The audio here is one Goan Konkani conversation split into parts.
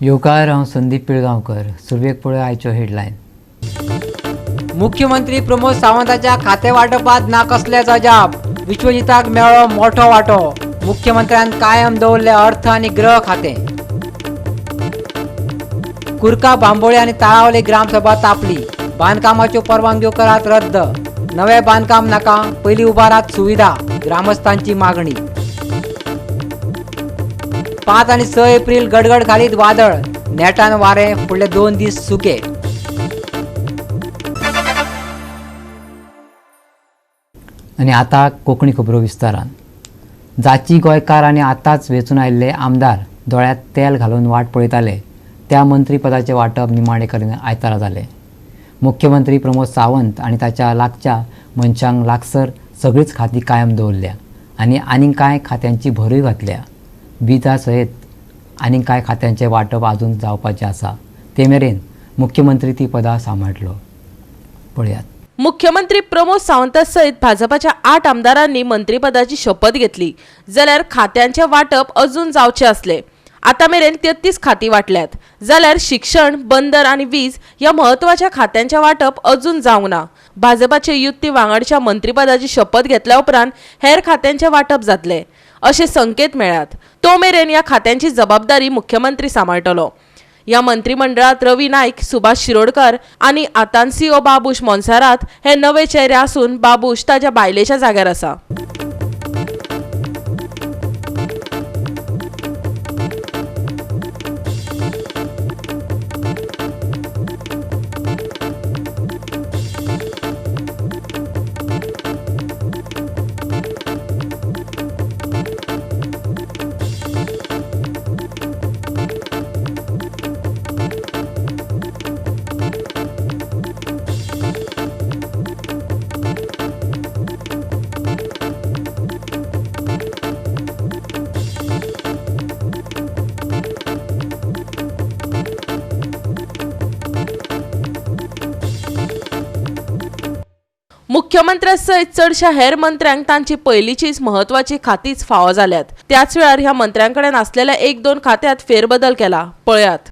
येवकार, हांव संदीप पिळगांवकर. सुरवेक पळय आयच्यो हेडलायन. मुख्यमंत्री प्रमोद सावंताच्या खाते वांटपात ना कसलेच अजाप. विश्वजिताक मेळ्ळो मोठो वांटो. मुख्यमंत्र्यान कायम दवरले अर्थ आनी गृह खातें. कुर्का, बांबोळे आनी ताळावली ग्रामसभा तापली. बांदकामाच्यो परवानग्यो करात रद्द. नवें बांदकाम नाका, पयलीं उबारात सुविधा, ग्रामस्थांची मागणी. 5 आनी 6 एप्रिल गडगड घालीत वादळ, नेटान वारें, फुडले 2 दीस सुके. आनी आतां कोंकणी खबरो विस्तारान. जाची गोंयकार आनी आतांच वेंचून आयिल्ले आमदार दोळ्यांत तेल घालून वाट पळयताले त्या मंत्रीपदाचें वांटप निमाणे कडेन आयतारा जालें. मुख्यमंत्री प्रमोद सावंत आनी ताच्या लागच्या मनशांक लागसर सगळींच खातीं कायम दवरल्या आनी आनीक कांय खात्यांची भरूय घातल्या. विजा सयत आनीक कांय खात्यांचें वांटप आजून जावपाचें आसा. ते मेरेन मुख्यमंत्री ती पदां सांबाळटलो. पळयात. मुख्यमंत्री प्रमोद सावंता सयत भाजपाच्या 8 आमदारांनी मंत्रीपदाची शपथ घेतली, जाल्यार खात्यांचें वांटप अजून जावचें आसलें. आतां मेरेन 33 खातीं वांटल्यात, जाल्यार शिक्षण, बंदर आनी वीज ह्या म्हत्वाच्या खात्यांचें वांटप अजून जावंक ना. भाजपाचे युती वांगडच्या मंत्रीपदाची शपथ घेतल्या उपरांत हेर खात्यांचें वांटप जातलें अशे संकेत मेळ्ळ्यात. तो मेरेन ह्या खात्यांची जबाबदारी मुख्यमंत्री सांबाळटलो. ह्या मंत्रिमंडळात रवी नाईक, सुभाष शिरोडकर आनी आतांसियो बाबूश मोन्सेरात हे नवे चेहरे आसून बाबूश ताच्या बायलेच्या जाग्यार आसा. मुख्यमंत्र्या सयत चडश्या हेर मंत्र्यांक तांची पयलींचीच म्हत्वाची खातींच फावो जाल्यात. त्याच वेळार ह्या मंत्र्यां कडेन आसलेल्या 1-2 खात्यांत फेरबदल केला. पळयात.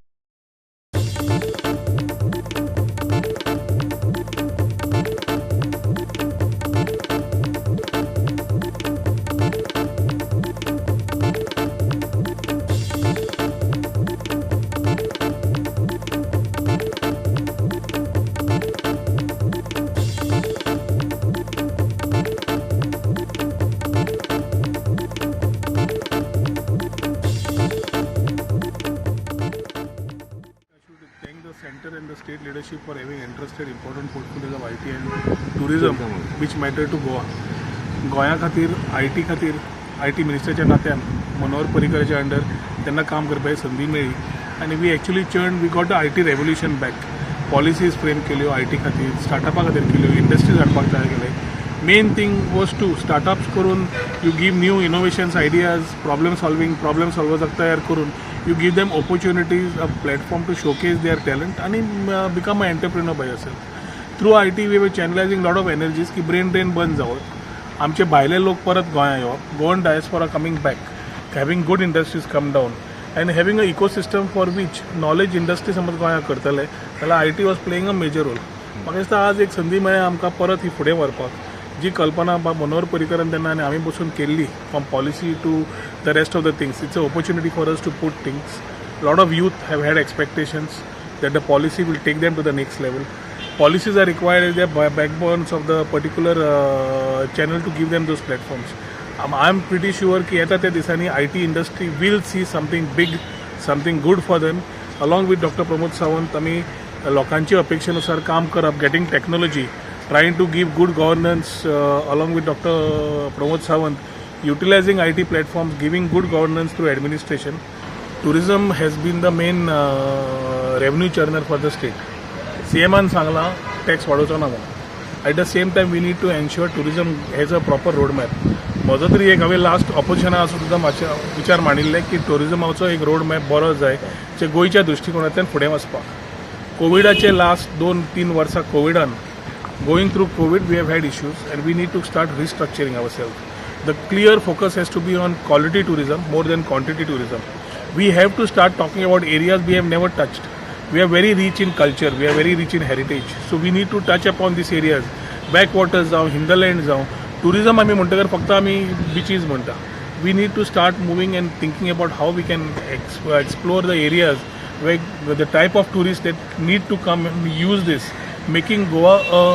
Center and the state leadership for having entrusted important portfolios of IT and tourism which matter to Goa. गोंया खातीर IT खातीर IT मिनिस्टरच्या नात्यान मनोहर पर्रीकराच्या अंडर तेन्ना काम करपाची संदी मेळ्ळी आनी we actually churn we got the IT revolution back. Policies frame केल्यो IT खातीर, स्टार्टअपा खातीर केल्यो, इंडस्ट्रीज हाडपाक तयार केले. Main thing was to startups करून you give new innovations, ideas, problem solving, problem सॉल्वर्साक तयार करून you give them opportunities, a platform to showcase their talent and become an entrepreneur by yourself. Through IT, we were channelizing lot of energies की brain drain बंद जावप, आमचे भायले लोक परत गोंया येवप, Goan diaspora coming back, having good industries come down and having a ecosystem for which knowledge industry समज गोंया करतले जाल्यार IT was playing a major role. म्हाका दिसता आज एक संदी मेळ्ळी आमकां परत ही फुडें व्हरपाक. जी कल्पना मनोहर पर्रीकरान तेन्ना आनी आमी बसून केल्ली, from policy to the rest of the things, it's a opportunity for us to put things. Lot of youth have had expectations that the policy will take them to the next level. Policies are required as their backbones of the particular channel to give them those platforms. I am pretty sure की येता त्या दिसांनी IT industry will see something big, something good for them. Along with doctor Pramod Sawant आमी लोकांची अपेक्षेनुसार काम करप, getting technology, trying to give good governance along with Dr. Pramod Sawant, utilizing IT platforms, giving good governance through administration. Tourism has been the main revenue churner for the state. CM-an सांगला टॅक्स वाडोवचो ना म्हणून. At the same time we need to ensure tourism has a proper road map. म्हजो तरी एक हांवें लास्ट ऑपोजिशना आसून सुद्दां मातशें विचार मांडिल्ले की टुरिजमाचो एक रोड मॅप बरो जाय जे गोंयच्या दृश्टिकोनांतल्यान फुडें वचपाक. कोविडाचे लास्ट 2-3 वर्सां कोविडान going through COVID, we have had issues and we need to start restructuring ourselves. The clear focus has to be on quality tourism more than quantity tourism. We have to start talking about areas we have never touched. We are very rich in culture, we are very rich in heritage, so we need to touch upon these areas. Backwaters जावं, hinterland जावं, टुरिजम आमी म्हणटकर फक्त आमी बिचीज म्हणटा. We need to start moving and thinking about how we can explore the areas where the type of tourists that need to come and use this, making Goa a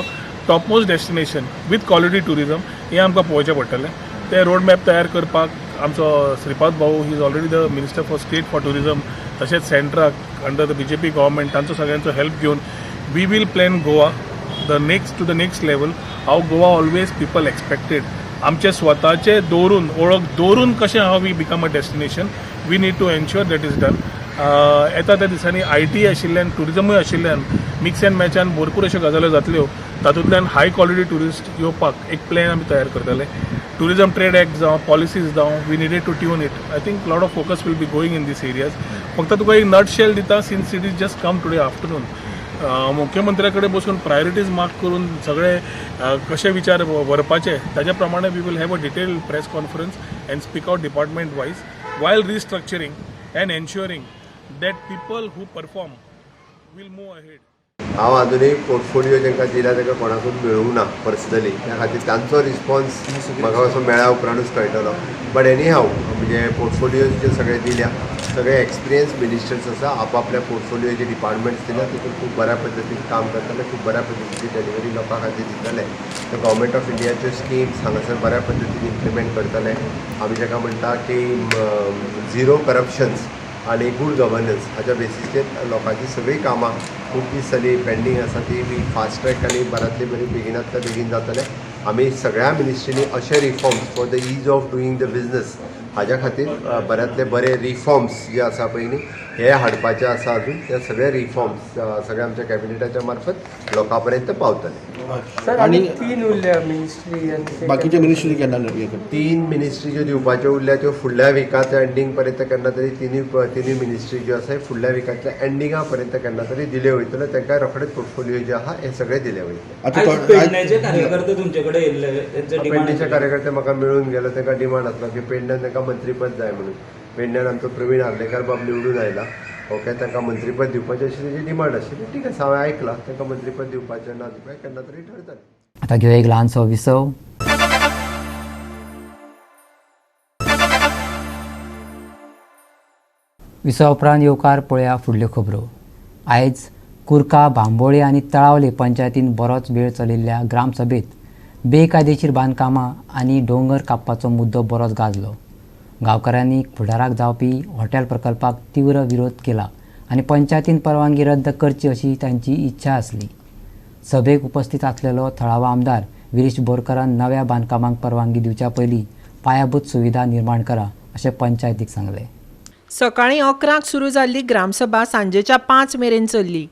topmost destination with quality tourism. हें आमकां पळोवचें पडटलें. ते रोड मॅप तयार करपाक आमचो श्रीपाद भाऊ, he is already the minister for state for tourism, तशेंच सेंट्राक under the BJP government तांचो सगळ्यांचो हेल्प घेवन we will plan Goa the next to the next level, how Goa always people expected. आमचे स्वताचे दवरून वळख दवरून कशें how we become a destination, we need to ensure that is done. येता त्या दिसांनी I T आशिल्ल्यान, टुरिजमूय आशिल्ल्यान मिक्स अँड मॅचान भरपूर अश्यो गजाल्यो जातल्यो. तातूंतल्यान हाय क्वॉलिटी ट्युरिस्ट येवपाक एक प्लॅन आमी तयार करतले. टुरिजम ट्रेड एक्ट जावं, पॉलिसीज जावं, we needed to tune it. I think lot of focus will be going in these areas. फक्त तुका एक नटशेल दिता, since it is just come today afternoon. मुख्यमंत्र्या कडेन बसून प्रायोरिटीज मार्क करून सगळे कशे विचार व्हरपाचे ताच्या प्रमाणे we will have a detailed press conference and speak out department wise while restructuring and ensuring that people who perform will move ahead. हांव आजुनूय पोर्टफोलियो तांकां दिला तांकां कोणाकूच मेळूंक ना पर्सनली, त्या खातीर तांचो रिस्पॉन्स म्हाका असो मेळ्ळ्या उपरांतूच कळटलो. बट एनी हाव म्हणजे पोर्टफोलियो जे सगळे दिल्या सगळे एक्सपिरियन्स मिनिस्टर्स आसा, आपापल्या पोर्टफोलियोचे डिपार्टमेंट्स दिल्या, तितून खूब बऱ्या पद्दतीन काम करतले, खूब बऱ्या पद्दतीची डिलिव्हरी लोकां खातीर दितले. तर गव्हर्मेंट ऑफ इंडियाच्यो स्किम्स हांगासर बऱ्या पद्दतीन इम्प्लिमेंट करतले. आमी ताका म्हणटा की झिरो करप्शन्स आनी गूड गव्हर्नन्स हाच्या बेसीसचेर लोकांची सगळीं कामां खूब दीस जाली पेंडींग आसा ती बी फास्ट ट्रॅक आनी बऱ्यांतली बरी बेगिनांतल्या बेगीन जातले. आमी सगळ्या मिनिस्ट्रींनी अशे reforms for the ease of doing the business हाज्या खातीर बऱ्यांतले बरे रिफॉर्म्स जे आसा पळय न्ही हे हाडपाचे आसा. अजून ते सगळे रिफॉर्म्स सगळे आमच्या कॅबिनेटाच्या मार्फत लोकां पर्यंत पावतले. सर, आनी तीन उरल्या मिनिस्ट्री, बाकीचे मिनिस्ट्री केन्ना? तीन मिनिस्ट्री ज्यो दिवपाच्यो उरल्या त्यो फुडल्या विकाच्या एंडींग पर्यंत केन्ना तरी तिनूय मिनिस्ट्री ज्यो आसा फुडल्या विकांतल्या एंडिंगा पर्यंत केन्ना तरी दिल्यो वयतल्यो. तांकां रोखडेच पोर्टफोलियो जे आहा हे सगळे दिले वयतले. पेडण्याचे कार्यकर्ते तुमचे कडेन येयल्ले, पेडणेचे कार्यकर्ते म्हाका मेळून गेलो, तांकां डिमांड आसलो की पेडण्यान तांकां मंत्रीपद जाय म्हणून. पेडण्यान आमचो प्रवीण आर्लेकार बाब निवडून आयला, ओके, तांकां मंत्रीपद दिवपाचें अशी तेजी डिमांड आशिल्ली. ठीक आसा, हांवें आयकलां, तांकां मंत्रीपद दिवपाचें ना दिवपाचें केन्ना तरी ठरतलें. आतां घेवया एक ल्हानसो विसव. विसवा उपरांत येवकार पळया फुडल्यो खबरो. आयज कुर्का, बांबोळे आनी तळावले पंचायतीन बरोच वेळ चलिल्ल्या ग्रामसभेत बेकायदेशीर बांदकामां आनी दोंगर कापपाचो मुद्दो बरोच गाजलो. गांवकारांनी फुडाराक जावपी हॉटेल प्रकल्पाक तीव्र विरोध केला आनी पंचायतीन परवानगी रद्द करची अशी तांची इच्छा आसली. सभेक उपस्थित आसलेलो थळावो आमदार विरीश बोरकरान नव्या बांदकामांक परवानगी दिवच्या पयलीं पायाभूत सुविधा निर्माण करा अशें पंचायतीक सांगलें. सकाळीं 11 सुरू जाल्ली ग्रामसभा सांजेच्या 5 मेरेन चल्ली.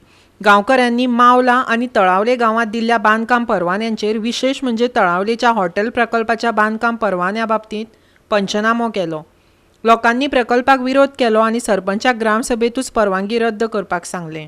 गांवकऱ्यांनी मावला आनी तळावले गांवांत दिल्ल्या बांदकाम परवान्यांचेर, विशेश म्हणजे तळावलेच्या हॉटेल प्रकल्पाच्या बांदकाम परवान्या बाबतींत पंचनामो केलो. लोकांनी प्रकल्पाक विरोध केलो आनी सरपंचाक ग्रामसभेतूच परवानगी रद्द करपाक सांगलें.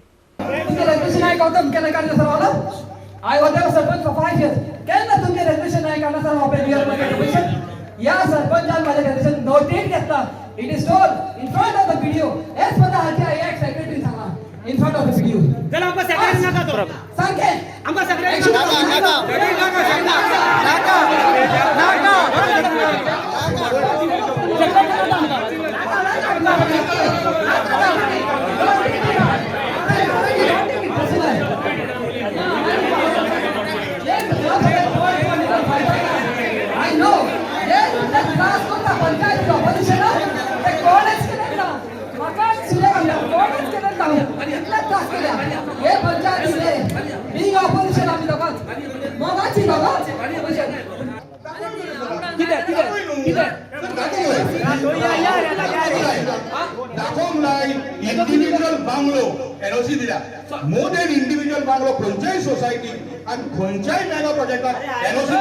Individual bungalow NOC दिल्या, मोर देन इंडिव्हिज्युअल बांगलो खंयच्याय सोसायटी आनी खंयच्याय मेगा प्रोजेक्टाक NOC.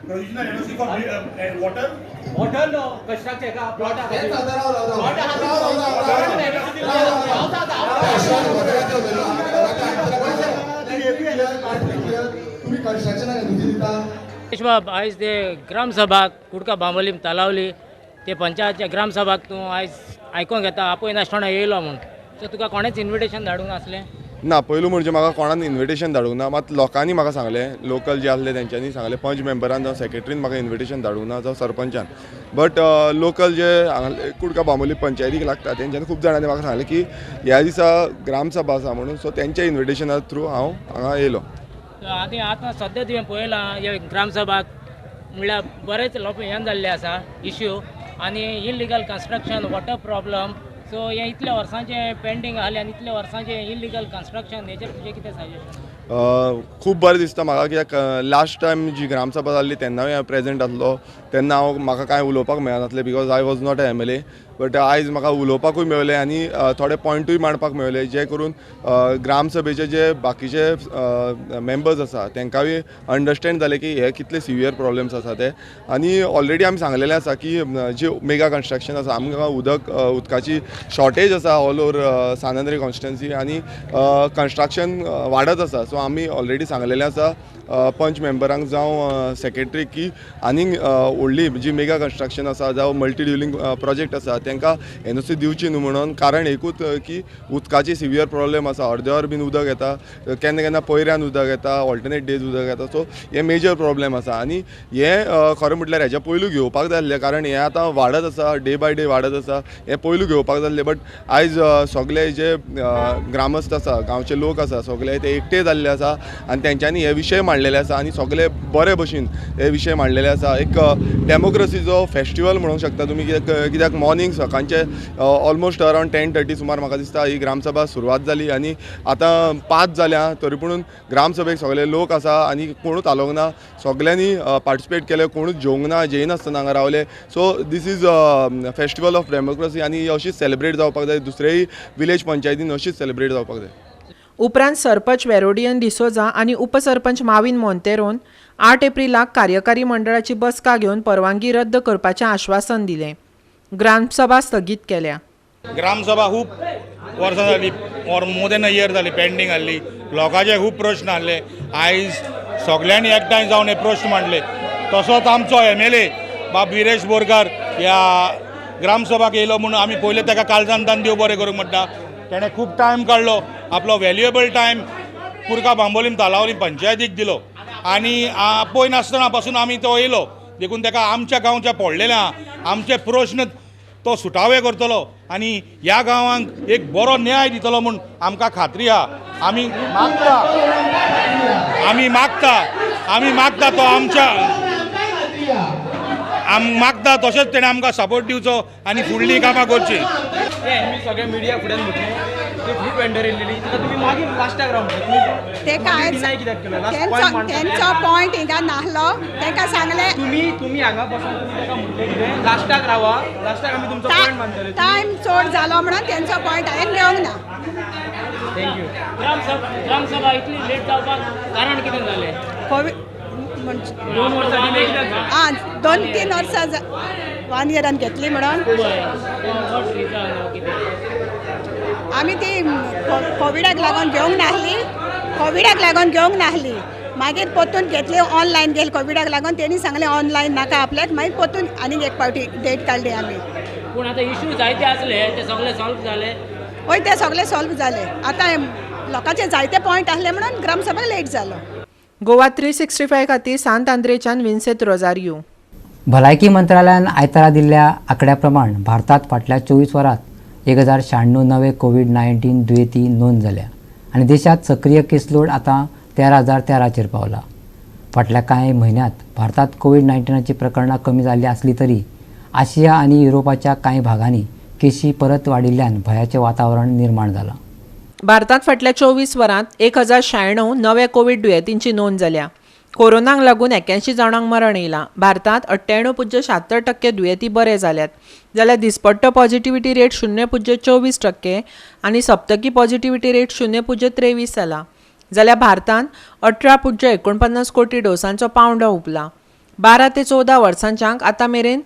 Provisional NOC for water. Water no construction हेका प्लॉटा खातीर. बाब आयज ते ग्रामसभाक कुडका बांबोलीम तालावली ते पंचायतच्या ग्रामसभाक तूं आयज आयकोंक येता आपय नासतना येयलो म्हूण, सो तुका कोणेच इन्विटेशन धाडूंक नासलें? ना, पयलू म्हणजे म्हाका कोणान इन्विटेशन धाडूंक ना, मात लोकांनी म्हाका सांगलें, लोकल जे आसले तेंच्यांनी सांगलें, पंच मेंबरान जावं सेक्रेटरीन म्हाका इन्विटेशन धाडूंक ना जावं सरपंचान, बट लोकल जे कुडका बांबोली पंचायतीक लागता तेंच्यांनी खूब जाणांनी म्हाका सांगलें की ह्या दिसा ग्रामसभा आसा म्हणून, सो तेंच्या इन्विटेशना थ्रू हांव हांगा येयलो. आनी आतां सद्या तुवें पळयलां हे ग्रामसभाक म्हणल्यार बरेच लोक हें जाल्ले आसा इश्यू आनी illegal construction, water problem, so हें इतल्या वर्सांचें पेंडींग आहलें आनी इतल्या वर्सांचें इलिगल कन्स्ट्रक्शन हेचेर तुजें कितें सजेशन? खूब बरें दिसता म्हाका कित्याक लास्ट टायम जी ग्रामसभा जाल्ली तेन्नाय हांव प्रेजेंट आसलो, तेन्ना हांव म्हाका कांय उलोवपाक मेळनासलें because I was not a MLA, but आयज म्हाका उलोवपाकूय मेळलें आनी थोडे पॉयंटूय मांडपाक मेळले, जे करून ग्रामसभेचे जे बाकीचे मेंबर्स आसा तेंकांय अंडरस्टँड जालें की हे कितले सिवियर प्रॉब्लम्स आसा ते. आनी ऑलरेडी आमी सांगलेलें आसा की जे मेगा कन्स्ट्रक्शन आसा आमकां उदक उदकाची शॉर्टेज आसा ऑल ओवर सान आंद्रे कॉन्स्टिट्युएन्सी आनी कन्स्ट्रक्शन वाडत आसा, सो आमी ऑलरेडी सांगलेलें आसा पंच मेंबरांक जावं सेक्रेटरीक की आनीक व्हडली जी मेगा कन्स्ट्रक्शन आसा जावं मल्टी ड्युलिंग प्रोजेक्ट आसा तांकां एनओसी दिवची न्हू म्हणून, कारण एकूच की उदकाची सिवियर प्रॉब्लेम आसा, अर्दे वर बीन उदक येता, केन्ना केन्ना पयऱ्यान उदक येता, ऑल्टरनेट डेज उदक येता, सो हे मेजर प्रॉब्लेम आसा. आनी हें खरें म्हटल्यार हेज्या पयलू घेवपाक जाय आसलें, कारण हें आतां वाडत आसा, डे बाय डे वाडत आसा, हें पयलू घेवपाक जाय आसलें, बट आयज सगळे जे ग्रामस्थ आसा, गांवचे लोक आसा, सगळे ते एकटे जाल्ले आसा आनी तेंच्यांनी हे विशय मांडलेले आसा आनी सगळे बरे भशेन हे विशय मांडलेले आसा. एक डेमोक्रेसीचो फेस्टिवल म्हणूंक शकता तुमी, कित्याक मॉर्निंग सकाळचे ऑलमोस्ट अरावंड 10:30 सुमार म्हाका दिसता ही ग्रामसभा सुरवात जाली आनी आतां 5 जाल्या, तरी पुणून ग्रामसभेक सगळे लोक आसा आनी कोणूच आलोंक ना, सगळ्यांनी पार्टिसिपेट केलें, कोणूच जेवंक ना, जेयनासतना हांगा रावले. So this is festival of democracy आनी अशीच सेलिब्रेट जावपाक जाय, दुसरेय विलेज पंचायतीन अशीच सेलिब्रेट जावपाक जाय. उपरांत सरपंच वेरोडियन डिसोजा आनी उपसरपंच माविन मोंतेरोन 8 एप्रिलाक कार्यकारी मंडळाची बसका घेवन परवानगी रद्द करपाचें आश्वासन दिलें. ग्रामसभा स्थगीत केल्या. ग्रामसभा खूब वर्सां जाली, or more than a year जाली पेंडींग आहली, लोकांचे खूब प्रश्न आहले, आयज सगळ्यांनी एकठांय जावन हे प्रश्न मांडले. तसोच आमचो MLA बाब विरेश बोरकार ह्या ग्रामसभाक येयलो म्हूण आमी पयलें ताका काळजान देव बरें करूंक म्हणटा. तेणें खूब टायम काडलो, आपलो व्हॅल्युएबल टायम कुडका बांबोलीम तालावली पंचायतीक दिलो आनी आपय नासतना पासून आमी तो येयलो, देखून ताका आमच्या गांवच्या पडलेलें आहा, आमचे प्रश्न तो सुटावे करतलो आनी ह्या गांवांक एक बरो न्याय दितलो म्हूण आमकां खात्री आहा. आमी मागता, आमी मागता, आमी मागता तो आमच्या मागता तशेंच तेणें आमकां सपोर्ट दिवचो आनी फुडलीं कामां करचीं. सगळे मिडिया फुड्यान म्हटलें ते फ्रूट वेंडर येयल्लेली ताका तुमी मागीर लास्टाक राव म्हटलें, तेंचो पॉयंट हिंगा नासलो, तांकां सांगलें तुमी तुमी हांगा बसून तुमी ताका म्हटलें कितें लास्टाक रावा, लास्टाक आमी तुमचो पॉयंट मानतले, टायम चड जालो म्हणून तेंचो पॉयंट हांवें घेवंक ना. Thank you. ग्रामसभा इतली लेट जावपाक कारण कितें जालें? कोवीड 2 वर्सां डिले कित्याक? आं, 2-3 वर्सां 1 इयरान घेतली म्हणून आमी ती कोविडाक लागून घेवंक नासली, कोविडाक लागून घेवंक नासली, मागीर परतून घेतली ऑनलायन गेली कोविडाक लागून, तेणी सांगलें ऑनलायन नाका आपल्याक, मागीर परतून आनीक एक फावटी डेट काडली आमी. पूण आतां इश्यू जायते आसले ते सगळे सॉल्व जाले? हय, ते सगळे सॉल्व जाले. आतां लोकांचे जायते पॉयंट आसले म्हणून ग्रामसभा लेट जालो. गोवा 365 खातीर सांत आंद्रेच्यान विन्सेंत रोजारियो. भलायकी मंत्रालयान आयतारा दिल्ल्या आंकड्या प्रमाण भारतात फाटल्या 24 वरांत 1096 नवे कोवीड-19 दुयेंती नोंद जाल्या आनी देशांत सक्रीय केसलोड आतां 13,013चेर पावला. फाटल्या कांय म्हयन्यांत भारतात कोवीड-19ची प्रकरणां कमी जाल्ली आसली तरी आशिया आनी युरोपाच्या कांय भागांनी केशी परत वाडिल्ल्यान भंयाचें वातावरण निर्माण जालां. भारतात फाटल्या 24 वरांत 1096 नवे कोवीड दुयेंतींची नोंद जाल्या. कोरोनाक लागून 81 जाणांक मरण येयलां. भारतात 98.76% दुयेंती बरे जाल्यात, जाल्यार दिसपट्टो पॉझिटिव्हिटी रेट 0.24% आनी सप्तकी पॉझिटिव्हिटी रेट 0.23 जाला. जाल्यार भारतान 18.49 कोटी डोसांचो पावंडो हुपला. 12 ते 14 वर्सांच्यांक आतां मेरेन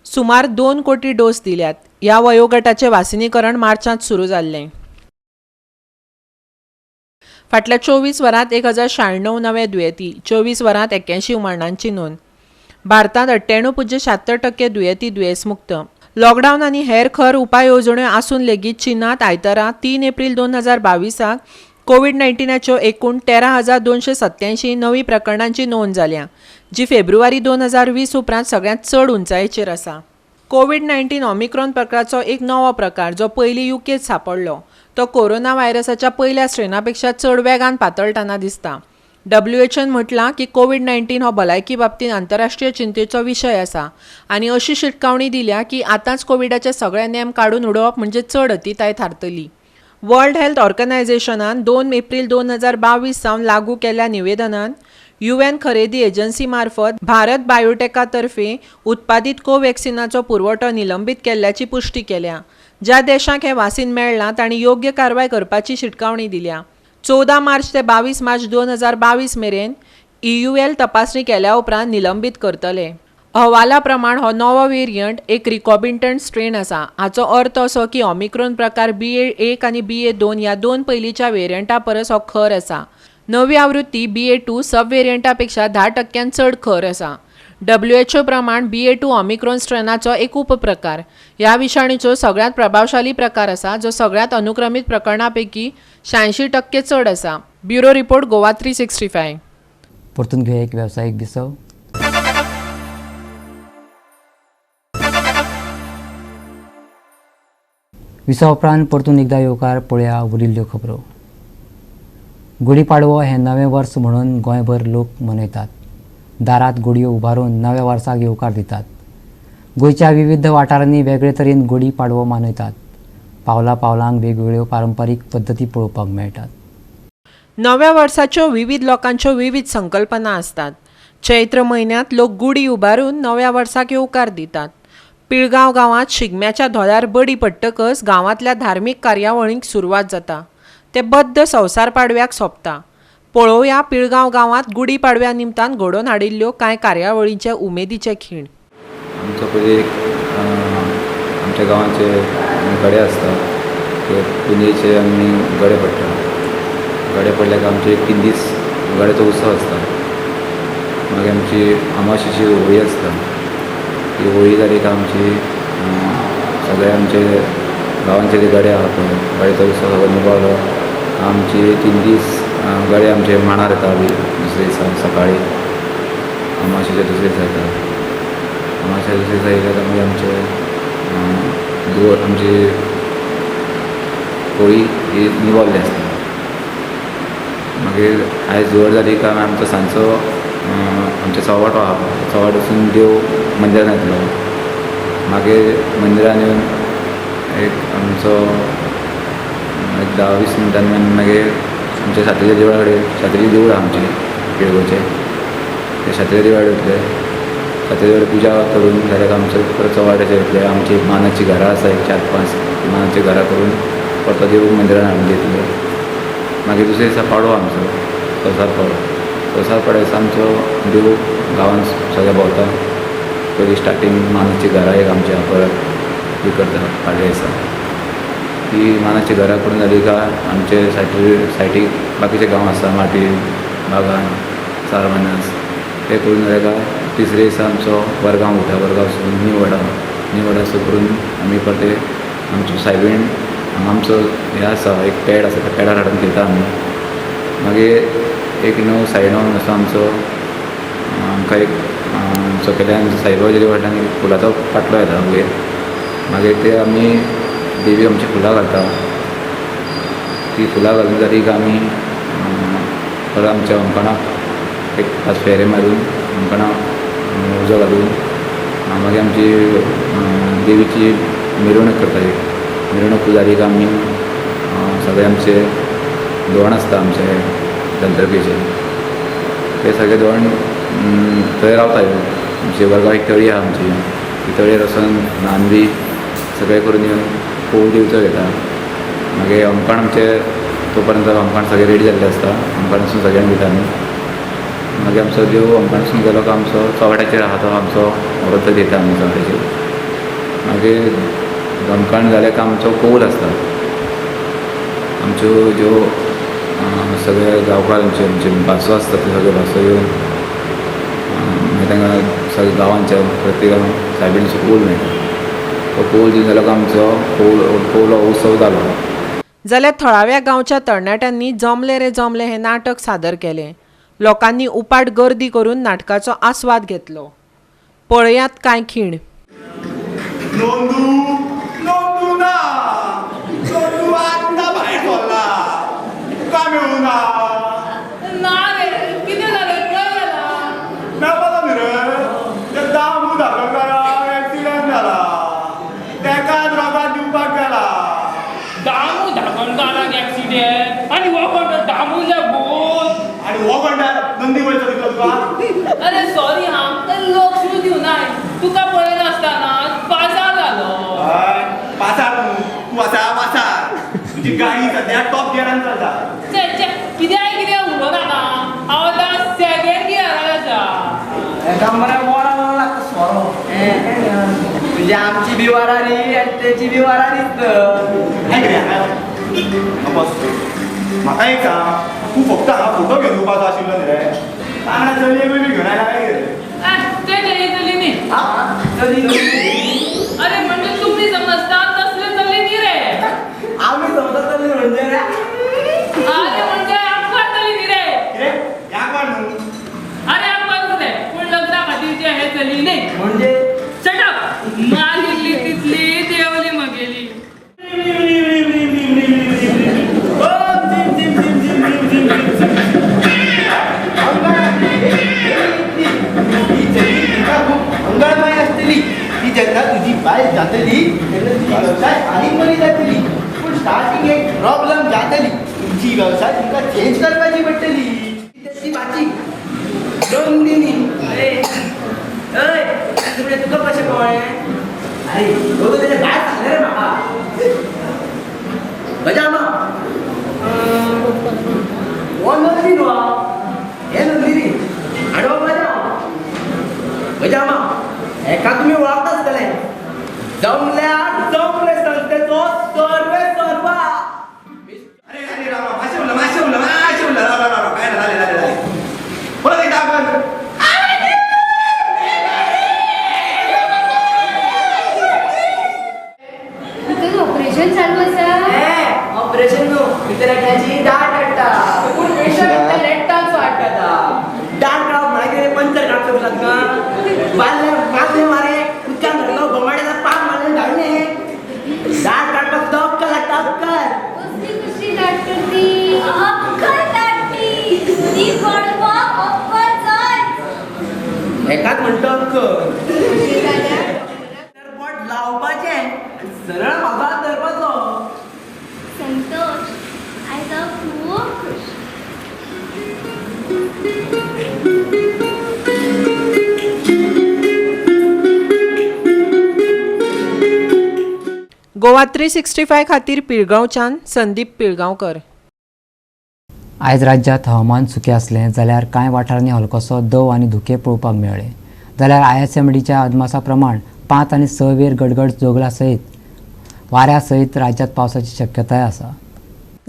सुमार 2 कोटी डोस दिल्यात. ह्या वयोगटाचें वासिनीकरण मार्चांत सुरू जाल्लें. फाटल्या 24 वरांत 1096 नवे दुयेंती, 24 वरांत 81 मरणांची नोंद. भारतांत 98.76% दुयेंती दुयेंसमुक्त. लॉकडावन आनी हेर खर उपाय येवजण्यो आसून लेगीत चीनांत आयतारा 3 एप्रील 2022 कोवीड-19च्यो एकूण 13,287 नवीं प्रकरणांची नोंद जाल्या, जी फेब्रुवारी 2020 उपरांत सगळ्यांत चड उंचायेचेर आसा. कोवीड-19 ओमिक्रॉन प्रकाराचो एक नवो प्रकार जो पयलीं युकेंत सांपडलो, तो कोरोना व्हायरसाच्या पयल्या स्ट्रेना पेक्षा चड वेगान पातळटना दिसता. डब्ल्यूएचओन म्हटलां की कोवीड-19 हो भलायकी बाबतींत आंतरराष्ट्रीय चिंतेचो विशय आसा आनी अशी शिटकावणी दिल्या की आतांच कोविडाचे सगळे नेम काडून उडोवप म्हणजे चड अतिताय थारतली. वर्ल्ड हेल्थ ऑर्गनायझेशनान 2 एप्रील 2022 सावन लागू केल्ल्या निवेदनान यूएन खरेदी एजन्सी मार्फत भारत बायोटेका तर्फे उत्पादीत कोव्हॅक्सिनाचो पुरवठो निलंबीत केल्ल्याची पुष्टी केल्या. ज्या देशांक हें वासीन मेळ्ळां तांणी योग्य कारवाय करपाची शिटकावणी दिल्या. 14 मार्च ते 22 मार्च 2022 मेरेन ईयूएल तपासणी केल्या उपरांत निलंबीत करतले. अहवाला प्रमाण हो नवो वेरियंट एक रिकॉम्बिनंट स्ट्रेन आसा. हाचो अर्थ असो की ओमिक्रॉन प्रकार BA1 आनी BA2 ह्या दोन पयलींच्या वेरियंटा परस हो खर आसा. नवी आवृत्ती BA2 सब वेरियंटा पेक्षा 10% चड खर आसा. WHO प्रमाण BA2 Omicron स्ट्रेनाचो एक उपप्रकार. ह्या विशाणूचो सगळ्यांत प्रभावशाली प्रकार आसा, जो सगळ्यांत अनुक्रमीत प्रकरणां पैकी 86% चड आसा. Bureau report, Goa 365. परतून घेवया एक वेवसायीक विसव. विसवा उपरांत परतून एकदा येवकार पळया उरिल्ल्यो खबरो. गुढीपाडवो हें नवें वर्स म्हणून गोंयभर लोक मनयतात. दारात गुडयो उबारून नव्या वर्साक येवकार दितात. गोंयच्या विविध वाठारांनी वेगळे तरेन गुढी पाडवो मनयतात. पावला पावलांक वेगवेगळ्यो पारंपारीक पद्दती पळोवपाक मेळटात. नव्या वर्साच्यो विविध लोकांच्यो विविध संकल्पना आसतात. चैत्र म्हयन्यांत लोक गुडी उबारून नव्या वर्साक येवकार दितात. पिळगांव गांवांत शिगम्याच्या धोलार बडी पडटकच गांवांतल्या धार्मीक कार्यावळींक सुरवात जाता. ते बद्द संवसार पाडव्याक सोंपता. पळोवया पिळगांव गांवांत गुडी पाडव्या निमतान घडोवन हाडिल्ल्यो कांय कार्यावळींचे उमेदीचे खीण. आमचो पयलीं एक आमच्या गांवांचे गडे आसता, ते पुंजेचे आमी गडे पडटा. गडे पडले काय आमचे एक 3 दीस गड्याचो उत्सव आसता. मागीर आमची अमावशेची होळी आसता. ती होळी जाली काय आमची सगळे आमचे गांवांचे जे गडे आहा पळय, गड्याचो उत्सव सगळो निभावलो. आमची 3 दीस गडे आमचे मांडार येता बी दुसरे दिसा सकाळी अमावशेच्या दुसरे दिसा येता. अमावशेच्या दुसरे दिसा येयले काय मागीर आमचे धुवर आमची होळी ही निभावल्ली आसता. मागीर आयज धुवर जाली काय आमचो सांजचो आमचो चव्हाटो आहा, चव्हाट वचून देव मंदिरान येतलो. मागीर मंदिरान येवन एक आमचो एक 10-20 मिनटांनी मागीर आमच्या सातेरी देवळा कडेन, सातेरी देवूळ आहा आमचें पिळगांवचें, ते सातेरी देवळा कडेन वतले. सातेरी देवळा पुजा करून जाल्यार आमचो परत चव्हाट्याचेर येतले. आमची मानाची घरां आसा एक 4-5, मानाची घरां करून परतो देव मंदिरान हाडून दितले. मागीर दुसरे दिसा पाडवो आमचो, संवसार पाडवो. संवसार पाडव्या दिसा आमचो देव गांवांत सगळें भोंवता. पयलीं स्टार्टींग मानाची घरां एक आमची आहा परत ती करता पाडव्या दिसा. ती मानाची घरां करून जाली काय आमचे सायडीक बाकीचे गांव आसा, माटी, बागान, सारमानस, ते करून जाले काय तिसरे दिसा आमचो वर्गांव वयता. वर्गांव वचून न्यू वडा, न्यू वडा करून आमी परते आमचो सायबीण हांगा आमचो हें आसा एक पेड आसा, त्या पेडार हाडून थेयता आमी. मागीर एक 9 साडे 9 असो आमचो आमकां एक सकयल्यान साईबाबाच्या देवळा फाटल्यान एक फुलाचो पाटलो येता वयर. मागीर ते आमी देवी आमची फुलां घालता. ती फुलां घालून जाली काय आमी परत आमच्या होमखणाक एक 5 फेरे मारून होमखणाक उजो घालून मागीर आमची देवीची मिरवणूक करता. एक मिरवणूक जाली काय आमी सगळे आमचे धोंड आसता आमचे दंतरकेचे, ते सगळे धोंड थंय रावता. आमचे वर्गाव एक तळी आहा आमची, ती तळयेर वचून न्हान बी सगळें करून येवन फोव दिवचो घेता. मागीर होमखण आमचे तो पर्यंत होमखण सगळें रेडी जाल्लें आसता. होमखण वचून सगळ्यांक दिता आमी. मागीर आमचो देव होमखणासून गेलो काय आमचो चव्हाट्याचेर आहा तो आमचो व्रत घेता आमी चव्हाट्याचेर. मागीर होमखण जालें काय आमचो कौल आसता. आमच्यो ज्यो सगळे गांवकार आमचे आमचे भासो आसता ते सगळे भासो येवन मागीर तांकां सगळे गांवांच्या प्रत्येकाक सायबिणीचो कौल मेळटा. तो कौल दिवन जालो काय आमचो कौल हो उत्सव जालो. जाल्यार थळाव्या गांवच्या तरणाट्यांनी जमले रे जमले हें नाटक सादर केलें. लोकांनी उपाट गर्दी करून नाटकाचो आस्वाद घेतलो. पळयात कांय खीण. नोंदू नोंदू ना नोंदू आत्ता भायर सरला, तुका मेळूं ना. ना रे, कितें जालें? खंय गेला? मेळपाचो न्ही रे, ते दामू धाकणकाराक एक्सिडंट जाला, तेकाच रोगात दिवपाक गेला. दामू धाकणकाराक एक्सिडंट आनी हो कोण दामूले भूत? आनी हो कोण नंदी वयता दिसलो तुका? अरे सॉरी हा, लक्ष दिवनाय, तुका पळयनासतना पासार जालो. हय पासार न्हू, तूं आसा पासार. तुजी गाडी सद्या टॉप गियरान चलता. चे चे, कित्याक कितें उलोवं नाका, हांव आतां सेकेंड गियरार आसा. एका मरे वोडा वोडा लागता सोरो. म्हणजे आमची बी वरारी आनी तेची बी वरारीच. आयक रे, बस म्हाका एक सांग, तूं फक्त हांगा फोटो घेवन येवपाचो आशिल्लो न्ही रे? वांगडा चलये बी घेवन आयला काय कितें? ते चली चली न्ही. चली? अरे म्हणजे तुमी समजता तसले चली न्ही रे. आमी समजता चली म्हणजे रे? अरे म्हणजे आमकां चली न्ही रे. कितें? आंकवार न्हू? अरे आंकवार रे, पूण लग्ना खातीरचे हे चली न्ही. म्हणजे? Shut up. मागिल्ली तितली देवली मगेली. मंगळमय आसतली ती जेन्ना तुजी बायल जातली तेन्ना तुजी वेवसाय आनीक बरी जातली. पूण स्टार्टींग एक प्रॉब्लम जातली, तुमची वेवसाय तुमकां चेंज करपाची पडटली. ती भाजी नंदिनी. अय तुमणे तुका कशें कळ्ळें? अरे दोगो तेजें भायर सांगलें रे म्हाका. गजामा हो नंदिनी न्हू, हें नंदिनी आनी हो गजामा. गजामा एका तुमी वळखता आसतले, जमल्यार जमले संस्थेचो सर्वे सर्वा. अरे अरे रामा, मातशें उरला मातशें उरला मातशें उरला. राव राव राव, काय ना, जालें जालें जालें. परत एकदां आपण. भितर ऑपरेशन चालू आसा? ऑपरेशन न्हू, भितर एकल्याची दाट हाडटा. पूण पेशंट लेट्टाचो हाडटा. दाट काडप म्हळ्यार कितें, पंचर काडचो तुका? मारले मारले मारे उदकान धरलो, बोमाड्याचा पाक मारले धाडले. दाट काडपाक सुद्दां अक्कल लागता, अक्कल. कसली कशी दाट करती? अक्कल दाटती ती पडपाक अक्कल जाय. एकाच म्हणटा अक्कल. बोट लावपाचें आनी सरळ म्हाका हात धरपाचो. संतोष, आयज हांव खूब खूश. गोवा 365 खातीर पिळगांवच्यान संदीप पिळगांवकर. आयज राज्यांत हवामान सुकें आसलें जाल्यार कांय वाठारांनी हलकोसो दंव आनी धुकें पळोवपाक मेळ्ळें. जाल्यार ISMDच्या अदमासा प्रमाण 5 आनी 6 वेर गडगड जोगला सयत वाऱ्या सयत राज्यांत पावसाची शक्यताय आसा.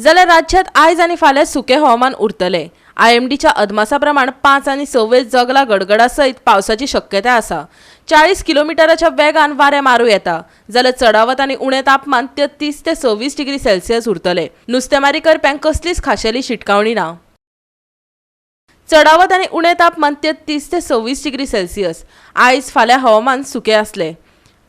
जाल्यार राज्यांत आयज आनी फाल्यां सुकें हवामान उरतलें. IMDच्या अदमासा प्रमाण 5 आनी 6 वेर जगला गडगडा सयत पावसाची शक्यताय आसा. 40 किलोमिटराच्या वेगान वारें मारूं येता. जाल्यार चडावत आनी उणें तापमान 33 ते 26 डिग्री सेल्सियस उरतलें. नुस्तेमारी करप्यांक कसलीच खाशेली शिटकावणी ना. चडावत आनी उणें तापमान 33 ते 26 डिग्री सेल्सियस. आयज फाल्यां हवामान सुकें आसलें.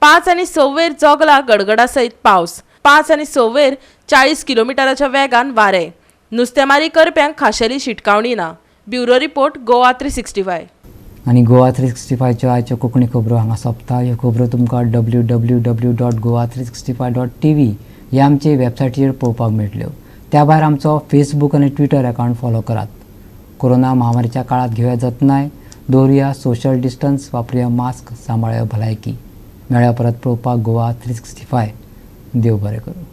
5 आनी 6 वेर जोगला गडगडा सयत पावस. 5 आनी 6 वेर 40 किलोमिटराच्या वेगान वारें. नुस्तेमारी करप्यांक खाशेली शिटकावणी ना. Bureau report, Goa 365. आनी गोवा 365च्यो आयच्यो कोंकणी खबरो हांगा सोंपता. ह्यो खबरो तुमकां www.goa365.tv ह्या आमचे वेबसायटीचेर पळोवपाक मेळटल्यो. त्या भायर आमचो फेसबूक आनी ट्विटर अकावंट फॉलो करात. कोरोना महामारीच्या काळात घेवया जतनाय, दवरुया सोशल डिस्टन्स, वापरुया मास्क, सांबाळया भलायकी. मेळया परत पळोवपाक गोवा 365. देव बरें करूं.